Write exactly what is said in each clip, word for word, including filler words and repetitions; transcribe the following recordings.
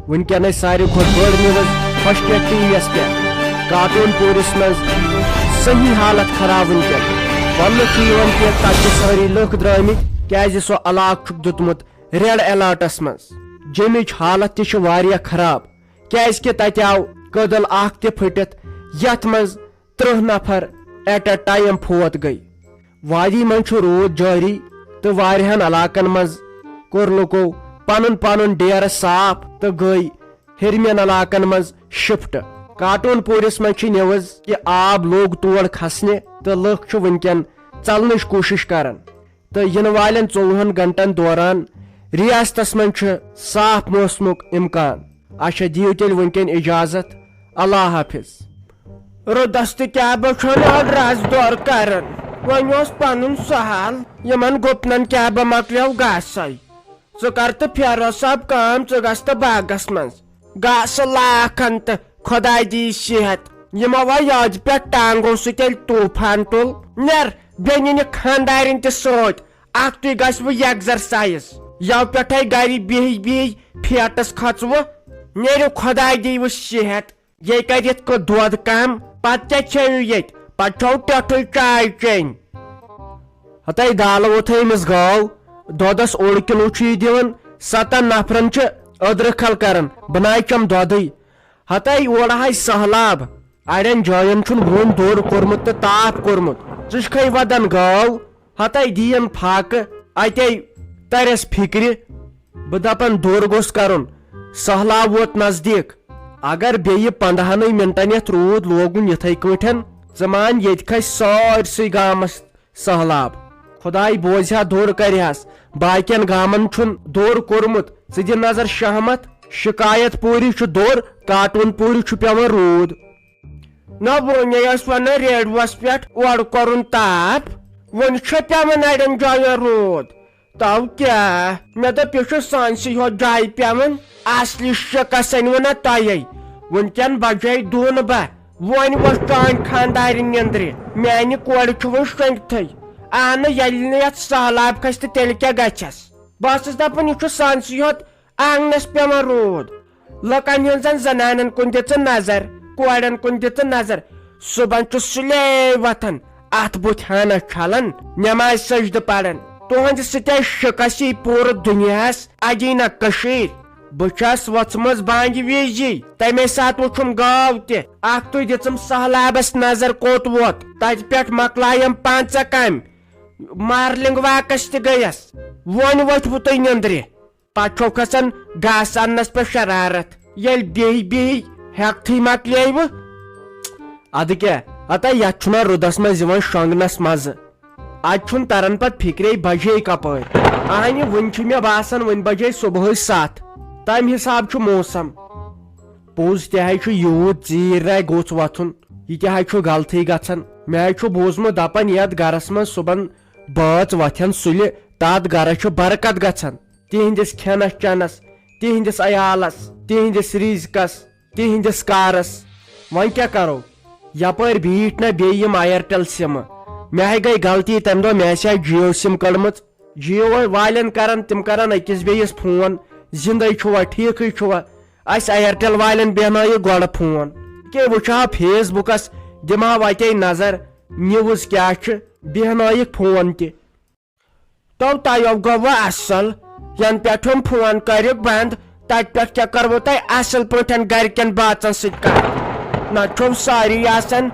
وٕنکیٚنٕچ ساروی کھۄتہٕ بٔڑ نِوٕز خۄشکیٚتھ ٹی وی یَس پٮ۪ٹھ۔ کاٹون پوٗرِس منٛز صحیح حالت خراب وٕنکیٚن۔ وَننہٕ چھُ یِوان کہِ تَتہِ چھِ سٲری لُکھ درٛٲمٕتۍ، کیٛازِ سُہ علاقہٕ چھُکھ دیُتمُت ریڈ الرٹس منٛز۔ جیٚمِچ حالت تہِ چھِ واریاہ خراب، کیٛازِ کہِ تَتہِ آو کٔدٕل اکھ تہِ پھٕٹِتھ، یَتھ منٛز ترٕٛہ نفر ایٹ اے ٹایم فوت گٔے۔ وادی منٛز چھُ روٗد جٲری تہٕ واریاہن علاقن منٛز کوٚر لُکو پنُن پنُن ڈیرٕ صاف تہٕ گٔے ہیٚرمٮ۪ن علاقن منٛز شفٹ۔ کاٹون پوٗرِس منٛز چھِ نِوٕز کہِ آب لوٚگ تور کھسنہِ تہٕ لُکھ چھِ وٕنکیٚن ژلنٕچ کوٗشش کران۔ تہٕ یِنہٕ والٮ۪ن ژوٚوُہن گھنٹن دوران ریاستس منٛز چھُ صاف موسمُک امکان۔ اچھا، دِیِو تیٚلہِ وٕنکیٚن اجازت۔ اللہ حافظ۔ رُدس تہٕ کیٛاہ بہٕ چھُنہٕ اَڈ رژھ دورٕ کران۔ وۄنۍ اوس پنُن سہل، یِمن گُپنن کیٛاہ بہٕ مۄکلیو گاسے۔ ژٕ کر تہٕ فیروز صٲب کٲم، ژٕ گژھ تہٕ باغس منٛز۔ گاسہٕ لاکھن تہٕ خۄداے دی صحت۔ یِمو وۄنۍ یٲدۍ پٮ۪ٹھ ٹانگو سۭتۍ ییٚلہِ طوٗفان تُل، نیر بیٚنہِ نہِ خانٛدارِنۍ تہِ سۭتۍ۔ اکھتُے گژھِ وۄنۍ ایگزرسایز۔ یو پٮ۪ٹھے گرِ بِہِی بِہِی فیٹس کھژوٕ۔ نیرِو خۄداے دی وۄنۍ صحت۔ یے کٔرِتھ کٔر دۄد کم، پتہٕ کیٛاہ کھیٚیِو ییٚتہِ؟ پتہٕ چھو ٹٮ۪ٹھٕے چاے چیٚنۍ۔ ہتے دالہٕ ووٚتھے أمِس گٲو، دۄدس اوٚڑ کِلوٗ چھُ یہِ دِوان، ستن نفرن چھِ أدرٕ کھل کران، بہٕ ناے چٮ۪م دۄدٕے۔ ہتے اورٕ ہاے سہلاب، اڑٮ۪ن جاین چھُن وُن دوٚر کوٚرمُت تہٕ تاپھ کوٚرمُت۔ ژٕ چھکھے ودان گٲو، ہتے دِیِن فاقہٕ، اتے ترٮ۪س فکرِ۔ بہٕ دپان دوٚر گوٚژھ کرُن، سہلاب ووت نزدیٖک۔ اگر بیٚیہِ پندہنٕے منٹن یتھ روٗد لوگُن یِتھے کٲٹھۍ، ژٕ مان ییٚتہِ کھسہِ سٲرسٕے گامس سہلاب۔ خداے بوزِ ہا، دوٚر کرِ ہس۔ باقین گامن چھُن دوٚر کوٚرمُت۔ ژٕ دِ نظر شہمت، شکایت پوٗری چھُ دوٚر، کاٹون پوٗری چھُ پٮ۪وان روٗد۔ نہ وۄنۍ ٲس ونان ریڈیوس پٮ۪ٹھ اورٕ کوٚرُن تاپھ، وۄنۍ چھُ پٮ۪وان اڑٮ۪ن جاین روٗد۔ تو کیٛاہ؟ مےٚ دوٚپ، یہِ چھُ سانسٕے یوت جایہِ پٮ۪وان۔ اصلی شِکس أنۍ وٕ نہ تۄہے۔ وٕنکٮ۪ن بجے دوٗنہٕ بہہ۔ وۄنۍ وۄتھ چانہِ خانٛدارِ نیٚنٛدرِ۔ میانہِ کورِ چھُ وۄنۍ شۄنٛگتھٕے۔ اہنہٕ، ییٚلہِ نہٕ یتھ سہلاب کھسہِ تہٕ تیٚلہِ کیٛاہ گژھٮ۪س؟ بہٕ ٲسٕس دپان، یہِ چھُ سانسٕے یوت آنگنس پٮ۪وان روٗد۔ لُکن ہٕنٛزن زنانن کُن دِ ژٕ نظر، کورٮ۪ن کُن دِ ژٕ نظر۔ صُبحن چھُ سُلے وۄتھان، اتھ بُتھِ ہنا چھلان، نمازِ سجدٕ پران۔ تُہنٛدِ سۭتۍ شِکس یی پوٗرٕ دُنیاہس، اجی نہ کٔشیٖرِ۔ بہٕ چھس وۄژھمٕژ بانگہِ وِزی، تمے ساتہٕ وُچھُم گٲو تہِ۔ اکھتُے دِژٕم سہلابس نظر کوٚت ووت، تتہِ پٮ۪ٹھ مۄکلایَم پنژاہ کامہِ۔ مارلنگ واکس تہِ گٔیس۔ وۄنۍ ؤتھوٕ تُہۍ نیٚنٛدرِ۔ پتہٕ چھو کھسان گاسہٕ اننس پٮ۪ٹھ شرارت۔ ییٚلہِ بیٚہہِ بیٚہہِ ہٮ۪کتھٕے مۄکلیوٕ۔ ادٕ کیٛاہ، ہتا یتھ چھُنہ رُدس منٛز یِوان شۄنٛگنس مزٕ۔ اتہِ چھُنہٕ تران پتہٕ فکرے بجے کپٲرۍ۔ اہنہِ، وُنہِ چھُ مےٚ باسان وُنہِ بجے صبحٲے ستھ۔ تمہِ حساب چھُ موسم۔ پوٚز تہِ ہے چھُ، یوٗت ژیٖرۍ راے گوٚژھ وۄتھُن۔ یہِ تہِ ہے چھُ غلطٕے گژھان۔ مےٚ ہے چھُ بوٗزمُت دپان یتھ گرس منٛز صُبحن بٲژ وۄتھن سُلہِ، تتھ گرس چھُ برکت گژھان۔ تِہنٛدِس کھٮ۪نس چٮ۪نس، تِہنٛدِس عیالس، تِہنٛدِس رِزقس، تِہنٛدِس کارس۔ وۄنۍ کیٛاہ کرو؟ یپٲرۍ بیٖٹھۍ نہ بیٚیہِ یِم ایرٹل سِمہٕ۔ مےٚ ہے گٔے غلطی، تمہِ دۄہ مےٚ آسہِ ہا جیو سِم کٔڑمٕژ۔ جیو والٮ۪ن کران، تِم کران أکِس بیٚیِس فون، زندے چھُوا، ٹھیٖکھٕے چھُوا؟ اسہِ ایرٹل والٮ۪ن بیہنٲیِو گۄڈٕ فون۔ کہِ وٕچھہو فیس بُکس، دِمہو اتے نظر، نیوز کیٛاہ چھِ، بیہنٲیِکھ فون تہِ۔ تو تۄہہِ گوٚوٕ اصل، ینہٕ پٮ۪ٹھ یِم فون کٔرِکھ بند، تتہِ پٮ۪ٹھ کیٛاہ کٔروٕ تۄہہِ اصل پٲٹھۍ گرِکٮ۪ن بٲژن سۭتۍ کتھ؟ نتہٕ چھِو سٲری آسان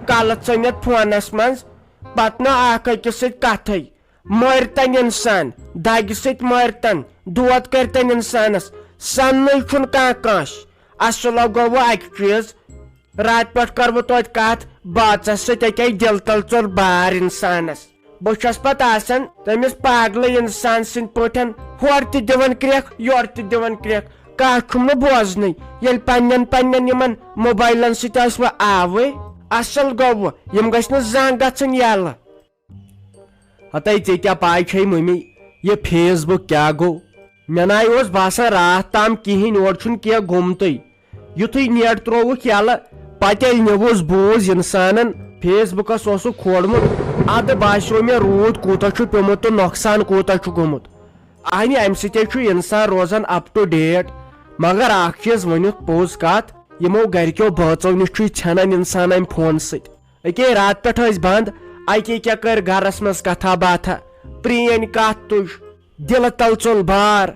کلہٕ ژٔنِتھ فونس منٛز، پتہٕ نہٕ اکھ أکِس سۭتۍ کتھٕے۔ مٲرتن انسان، دگہِ سۭتۍ مٲرتن، دود کٔرتن انسانس، سننُے چھُنہٕ کانٛہہ کٲنٛسہِ۔ اصل گوٚوٕ اکہِ چیٖز، راتہٕ پٮ۪ٹھ کٔروٕ توتہِ کتھ بٲژس سۭتۍ، اکے دِل تل ژوٚل بار انسانس۔ بہٕ چھس پتہٕ آسان تٔمِس پاگلہٕ انسان سٕنٛدۍ پٲٹھۍ ہورٕ تہِ دِوان کرٛیکھ، یورٕ تہِ دِوان کرٛیکھ، کانٛہہ چھُم نہٕ بوزنٕے۔ ییٚلہِ پننٮ۪ن پننٮ۪ن یِمن موبایلن سۭتۍ ٲسۍ وۄنۍ آوٕے، اصل گوٚوٕ، یِم گٔژھۍ نہٕ زانٛہہ گژھٕنۍ یلہٕ۔ ہتے ژےٚ کیٛاہ پاے چھے مٔمی، یہِ فیس بُک کیٛاہ گوٚو؟ مےٚ ناے اوس باسان راتھ تام کِہیٖنۍ، اورٕ چھُنہٕ کینٛہہ گوٚمتُے۔ یُتھُے نیٹ ترٛووُکھ یَلہٕ، پتہٕ ییٚلہِ نِوٕز بوٗز اِنسانن، فیس بُکس اوسُکھ کھولمُت، ادٕ باسیو مےٚ روٗد کوٗتاہ چھُ پیوٚمُت تہٕ نۄقصان کوٗتاہ چھُ گوٚمُت۔ اہنہِ، امہِ سۭتۍ چھُ انسان روزان up to date۔ مگر اکھ چیز ؤنِتھ پوٚز کتھ، یِمو گرِکیو بٲژو نِش چھُے ژھٮ۪نان انسان امہِ فونہٕ سۭتۍ۔ أکے راتہٕ پٮ۪ٹھ ٲسۍ بند، اکے کیٛاہ کٔرۍ گرس منٛز کتھا باتھا، پرٛٲنۍ کتھ تُج، دِلہٕ تل ژوٚل بار۔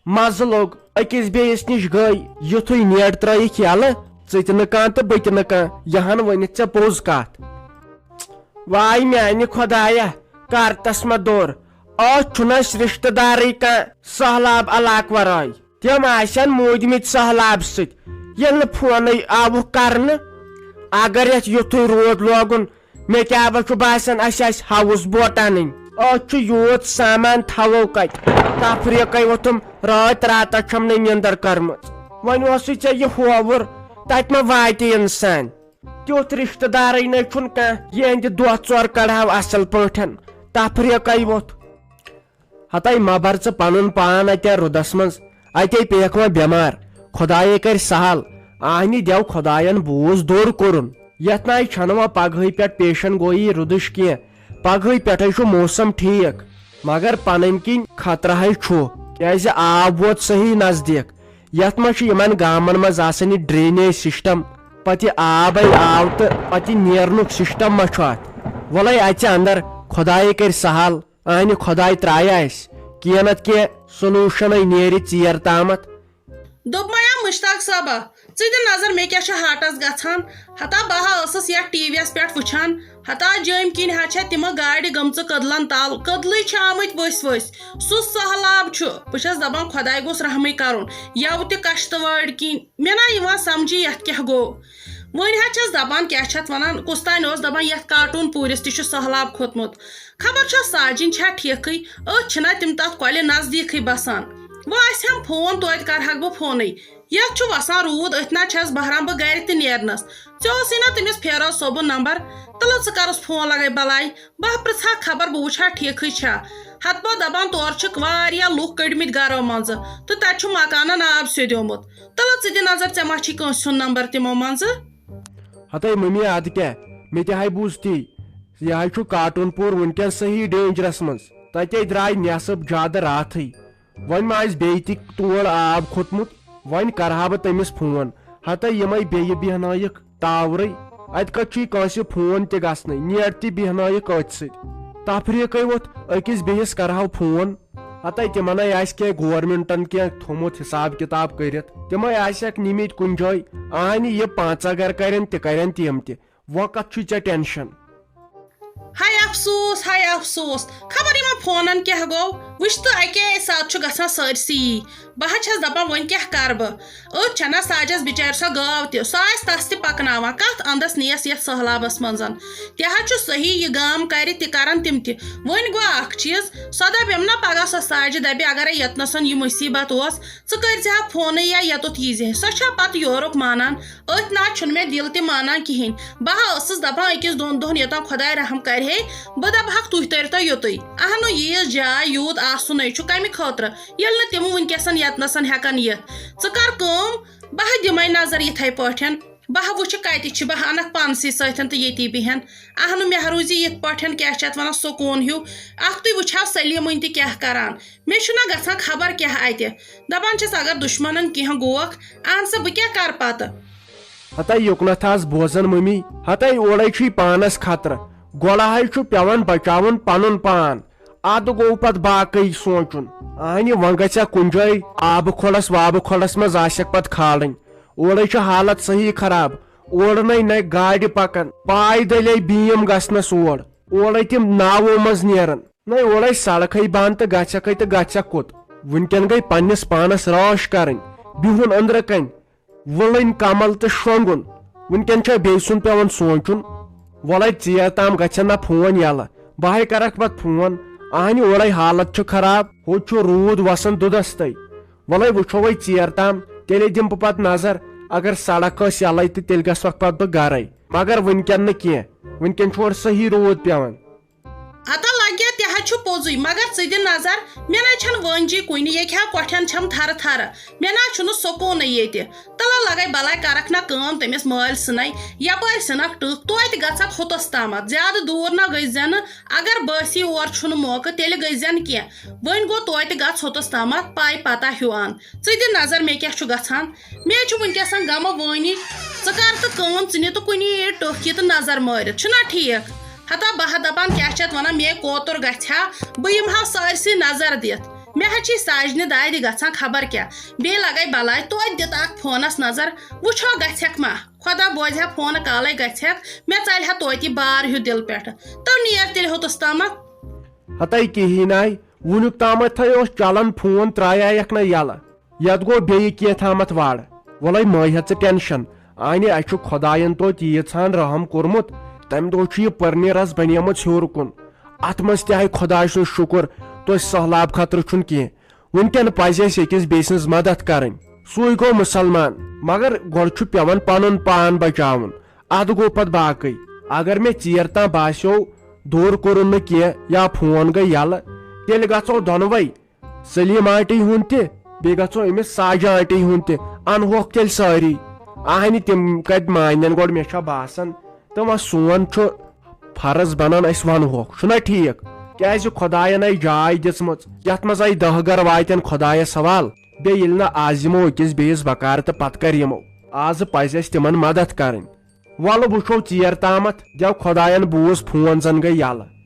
مزٕ لوٚگ، أکِس بیٚیِس نِش گٔے، یُتھُے نیٹ ترٲیِکھ یلہٕ، ژٕ تہِ نہٕ کانٛہہ تہٕ بہٕ تہِ نہٕ کانٛہہ، یہِ ہن ؤنِتھ ژےٚ پوٚز کتھ۔ واے میانہِ خۄدایا، کر تس ما دوٚر، أتھۍ چھُنہٕ اسہِ رشتہٕ دارٕے کانٛہہ سہلاب علاقہٕ ورٲے۔ تِم آسن موٗدمٕتۍ سہلاب سۭتۍ، ییٚلہِ نہٕ فونٕے آوُکھ کرنہٕ۔ اگر یتھ یُتھُے روٗد لوگُن، مےٚ کیٛاہ بہ چھُ باسان، اسہِ آسہِ ہاوُس بوٹ انٕنۍ۔ أتھۍ چھُ یوٗت سامان تھاوو کتہِ؟ تفریٖقے ووٚتھُم، رٲتۍ راتس چھم نہٕ نیندر کٔرمٕژ۔ وۄنۍ اوسُے ژےٚ یہِ ہووُر، تتہِ ما واتہِ انسان؟ تیُتھ رشتہٕ دارٕے نَے چھُنہٕ کانٛہہ، یِہنٛدِ دۄہ ژور کڑہاو اصل پٲٹھۍ۔ تفریٖقے ووٚتھ۔ ہتے مہ بر ژٕ پنُن پان اتے رُدس منٛز، اتے پیکھ وۄنۍ بٮ۪مار۔ خۄدایے کرِ سہل، آہنہِ دٮ۪و خۄداین بوٗز دوٚر کوٚرُن۔ یتھ ناے چھنہٕ وۄنۍ پگہٕے پٮ۪ٹھ پیشن گویی رُدٕش کینٛہہ، پگہٕے پٮ۪ٹھے چھُ موسم ٹھیٖک، مگر پنٕنۍ کِنۍ خطرٕ ہے چھُ، کیازِ آب ووت صحیح نزدیٖک۔ یتھ منٛز چھُ یِمن گامن منٛز آسان یہِ drainage system، پتہٕ یہِ آبے آو تہٕ پتہٕ یہِ نیرنُک system ما چھُ اتھ؟ وۄلے اژِ اندر، خۄدایے کرِ سہل۔ اہنہِ خۄداے ترٛایہِ اسہِ کینٛہہ نتہٕ کینٛہہ solutionے نیرِ ژیر تامتھ۔ دوٚپمَے ہا مشتاق صٲبہ، ژٕ دِ نظر مےٚ کیٛاہ چھُ ہاٹس گژھان۔ ہتا بہٕ ہا ٲسٕس یتھ ٹی وی یس پٮ۪ٹھ وٕچھان، ہتا جٲمۍ کِنۍ ہا چھےٚ تِمہٕ گاڑِ گٔمژٕ کٔدلن تل، کٔدلٕے چھِ آمٕتۍ ؤسۍ ؤسۍ۔ سُہ سہلاب چھُ، بہٕ چھَس دپان خۄداے گوٚژھ رحمٕے کرُن، یَوٕ تہِ کشتٕوٲڑۍ کِنۍ۔ مےٚ نا یِوان سمجھی یتھ کیٛاہ گوٚو۔ وۄنۍ حظ چھَس دپان، کیٛاہ چھِ اتھ ونان، کُس تانۍ اوس دپان یتھ کارٹون پوٗرِس تہِ چھُ سہلاب کھوٚتمُت۔ خبر چھا ساجِن چھا ٹھیکھٕے، أتھۍ چھِنہ تِم تتھ کۄلہِ نزدیٖکھٕے بسان۔ وۄنۍ آسہِ ہم فون، توتہِ کرہاکھ بہٕ فونٕے۔ یتھ چھُ وسان روٗد، أتھۍ نہ چھَس بہران بہٕ گرِ تہِ نیرنس۔ ژےٚ اوسُے نہ تٔمِس فیروز صٲبُن نمبر؟ تلہٕ ژٕ کرُس فون لگے بلاے، بہٕ ہا پرژھٕ ہا خبر بہٕ وٕچھٕ ہا ٹھیکھٕے چھا۔ ہتہٕ پتہٕ دپان تورٕ چھِکھ واریاہ لُکھ کٔڑمٕتۍ گرو منٛزٕ تہٕ تتہِ چھُ مکانن آب سیوٚدیومُت۔ تلہٕ ژٕ دِ نظر، ژےٚ ما چھی کٲنٛسہِ ہُنٛد نمبر تِمو منٛزٕ؟ ہتے ممی، ادٕ کیٛاہ، مےٚ تہِ ہاے بوٗز تی۔ یہِ ہاے چھُ کاٹون پوٗر وٕنکٮ۪ن صحیح dangerس منٛز۔ تتے درٛاے نٮ۪صٕب زیادٕ راتھٕے۔ وۄنۍ ما آسہِ بیٚیہِ تہِ تور آب کھوٚتمُت؟ وۄنۍ کرٕ ہا بہٕ تٔمِس فون۔ ہتے یِمے بیٚیہِ بیہنٲیِکھ ٹاورٕے۔ اتہِ کتہِ چھُے کٲنٛسہِ فون تہِ گژھنٕے، نیٹ تہِ بیہنٲیِکھ أتھۍ سۭتۍ۔ تفریٖقٕے ووٚتھ، أکِس بیٚیِس کرٕ ہاو فون۔ ہتے تِمنے آسہِ کینٛہہ گورمنٹن کینٛہہ تھوٚمُت حساب کتاب کٔرِتھ، تِمے آسٮ۪کھ نِمٕتۍ کُنہِ جایہِ۔ اہنہِ یہِ پانٛژھ اگر کرن تہِ کرن تِم تہِ۔ وۄنۍ کتھ چھُے ژےٚ tension؟ ہاے افسوس، ہاے افسوس، خبر یِمن فونن کیٛاہ گوٚو۔ وٕچھ تہٕ، اکے ساتہٕ چھُ گژھان سٲرسٕے یی۔ بہٕ حظ چھَس دپان، وۄنۍ کیٛاہ کرٕ بہٕ؟ أتھۍ چھَنہ ساجس بِچارِ سۄ گٲو تہِ، سۄ آسہِ تَس تہِ پکناوان۔ کتھ اندس نِیَس یتھ سہلابس منٛز؟ تہِ حظ چھُ صحیح، یہِ گام کرِ تہِ کرن تِم تہِ۔ وۄنۍ گوٚو اکھ چیٖز، سۄ دپٮ۪م نہ پگاہ سۄ ساجہِ، دپہِ اگرے ییٚتنس یہِ مُصیبت اوس، ژٕ کٔرۍ زِ ہا فونٕے یا یوٚتُتھ یی زِ ہے۔ سۄ چھا پتہٕ یورُک مانان؟ أتھۍ نہ چھُنہٕ مےٚ دِل تہِ مانان کِہیٖنۍ۔ بہٕ ہا ٲسٕس دَپان أکِس دۄن دۄہَن یوٚتام خۄداے رحم کَرِ ہے، بہٕ دَپہٕ ہاکھ تُہۍ تٔرۍتو یوٚتُے۔ اَہنُو ییٖژ جاے یوٗت آسُن ہے چھُ کَمہِ خٲطرٕ، ییٚلہِ نہٕ تِم وٕنکیٚسَن ییٚتنَسَن ہٮ۪کَن یِتھ۔ ژٕ کَر کٲم، بہٕ ہا دِمَے نظر یِتھَے پٲٹھۍ۔ بہٕ ہا وٕچھِ کَتہِ چھِ، بہٕ ہا اَنَکھ پانسٕے سۭتۍ تہٕ ییٚتی بیٚہن۔ اَہنُو مےٚ ہا روٗزِ یِتھ پٲٹھۍ، کیٛاہ چھِ اَتھ وَنان، سکوٗن ہیوٗ۔ اَکھتُے وٕچھ ہا سلیٖمٕنۍ تہِ کیٛاہ کَران۔ مےٚ چھُنہ گژھان خبر کیٛاہ اَتہِ۔ دَپان چھَس اگر دُشمَنَن کینٛہہ گوکھ، اہن سا بہٕ کیٛاہ کَرٕ پَتہٕ؟ ہتا یُکنتھ آس بوزان مٔمی، ہتے اورے چھُے پانس خطرٕ، گۄڈٕ ہاے چھُ پٮ۪وان بچاوُن پنُن پان، ادٕ گوٚو پتہٕ باقٕے سونٛچُن۔ اہنہِ وۄنۍ گژھِ ہا کُنہِ جایہِ آبہٕ کھۄڈس وابہٕ کھۄڈس منٛز آسٮ۪کھ پتہٕ کھالٕنۍ۔ اورے چھِ حالت صحیح خراب، اورٕ نے نہ گاڑِ پکان، پایدٔلۍ بیٖم گژھنس اور، اورے تِم ناوو منٛز نیران۔ نَے اوڑے سڑکھے بنٛد تہٕ گژھکھے تہٕ گژھکھ کوٚت؟ وٕنکٮ۪ن گٔے پننِس پانس رٲچھ کرٕنۍ، بِہُن أنٛدرٕ کنۍ، وٕلٕنۍ کمل تہٕ شۄنٛگُن۔ وٕنکٮ۪ن چھا بیٚیہِ سُنٛد پٮ۪وان سونٛچُن؟ وۄلے ژیر تام گژھن نہ فون یلہٕ، بہٕ ہے کرکھ پتہٕ فون۔ اہنہِ اوڑے حالت چھُ خراب، ہُتہِ چھُ روٗد وسان دُدس تہٕ۔ وۄلے وٕچھو وۄنۍ ژیر تام، تیٚلے دِمہٕ بہٕ پتہٕ نظر۔ اگر سڑک ٲس یلے تہٕ تیٚلہِ گژھکھ پتہٕ بہٕ گرے، مگر وٕنکٮ۪ن نہٕ کینٛہہ، وٕنکٮ۪ن چھُ اورٕ صحیح روٗد پٮ۪وان۔ ہتا لگیا تہِ حظ چھُ پوٚزُے، مگر ژٕ دِ نظر، مےٚ نَے چھَنہٕ وٲنجی کُنہِ، ییٚکہِ ہا کۄٹھٮ۪ن چھَم تھَرٕ تھَرٕ، مےٚ نہ چھُنہٕ سکوٗنٕے ییٚتہِ۔ تَلہ لَگَے بَلاے، کَرَکھ نہ کٲم تٔمِس مٲلۍ سٕنَے، یَپٲرۍ سٕنَکھ ٹٕکھ، توتہِ گژھکھ ہوٚتَس تامَتھ، زیادٕ دوٗر نہ گٔژھۍ زٮ۪نہٕ۔ اگر بٲسی اور چھُنہٕ موقعہٕ، تیٚلہِ گٔژھۍ زٮ۪ن کینٛہہ، وۄنۍ گوٚو توتہِ گژھ ہوٚتَس تامَتھ، پَے پَتہ ہیوٗ اَن۔ ژٕ دِ نظر مےٚ کیٛاہ چھُ گژھان، مےٚ چھُ وٕنکیٚس غمہٕ وٲنی، ژٕ کَر تہٕ کٲم، ژٕ نہِ تہٕ کُنی یہِ ٹٕکھ یہِ تہٕ نظر مٲرِتھ، چھُنہ ٹھیٖک؟ ہتا بہٕ ہا دَپان، کیٛاہ چھِ اَتھ وَنان، مے کوتُر گژھِ ہا، بہٕ یِمہٕ ہا سٲرسٕے نظر دِتھ۔ مےٚ ہا چھِ ساجنہِ دادِ گژھان خبر کیٛاہ، بیٚیہِ لَگَے بَلاے، توتہِ دِتھ اَکھ فونَس نظر، وٕچھو گژھٮ۪کھ ما۔ خۄدا بوزِ ہا فونہٕ کالَے گژھٮ۪کھ، مےٚ ژَلہِ ہا توتہِ بار ہیوٗ دِلہٕ پٮ۪ٹھٕ۔ تو نیر تیٚلہِ ہوٚتَس تامَتھ۔ ہتاے کِہیٖنۍ آے، وُنیُک تامَتھ تھَے اوس چَلان فون ترٛایایَکھ نہ یَلہٕ۔ یتھ گوٚو بیٚیہِ کینٛہہ تامتھ وڑ۔ وۄلے مہ ہےٚ ژٕ ٹینشن، آنہِ اَسہِ چھُ خۄداین توتہِ ییٖژ ہن رحم کوٚرمُت، تمہِ دۄہ چھُ یہِ پٔرنہِ رس بنیمٕژ ہیوٚر کُن۔ اتھ منٛز تہِ آیہِ خۄداے سُنٛد شُکر، توتہِ سہلاب خطرٕ چھُنہٕ کینٛہہ۔ وٕنکٮ۪ن پزِ اَسہِ أکِس بیٚیہِ سٕنٛز مدد کرٕنۍ۔ سُے گوٚو مُسلمان، مگر گۄڈٕ چھُ پٮ۪وان پنُن پان بچاوُن۔ اتھ گوٚو پتہٕ باقٕے۔ اگر مےٚ ژیر تام باسیو، دوٗر کوٚرُن نہٕ کینٛہہ یا فون گٔے یلہٕ، تیٚلہِ گژھو دۄنوے۔ سلیٖم آنٹی ہُنٛد تہِ، بیٚیہِ گژھو أمِس ساجہِ آنٹی ہُنٛد تہِ، اَنہوکھ تیٚلہِ سٲری۔ اہنہِ تِم کَتہِ مانن گۄڈٕ، مےٚ چھا باسان۔ تہٕ وۄنۍ سون چھُ فرض بنان أسۍ وَنہوکھ، چھُنہ ٹھیٖک؟ کیٛازِ خۄدایَن آیہِ جاے دِژمٕژ، یَتھ منٛز آیہِ دَہ گَرٕ واتن خۄدایَس حوال۔ بیٚیہِ ییٚلہِ نہٕ آز یِمو أکِس بیٚیِس بکار تہٕ پَتہٕ کَر یِمو؟ آزٕ پَزِ اَسہِ تِمَن مدد کَرٕنۍ۔ وَلہٕ وٕچھو ژیر تامَتھ، دٮ۪و خۄدایَن بوٗز فون زَن گٔے یَلہٕ۔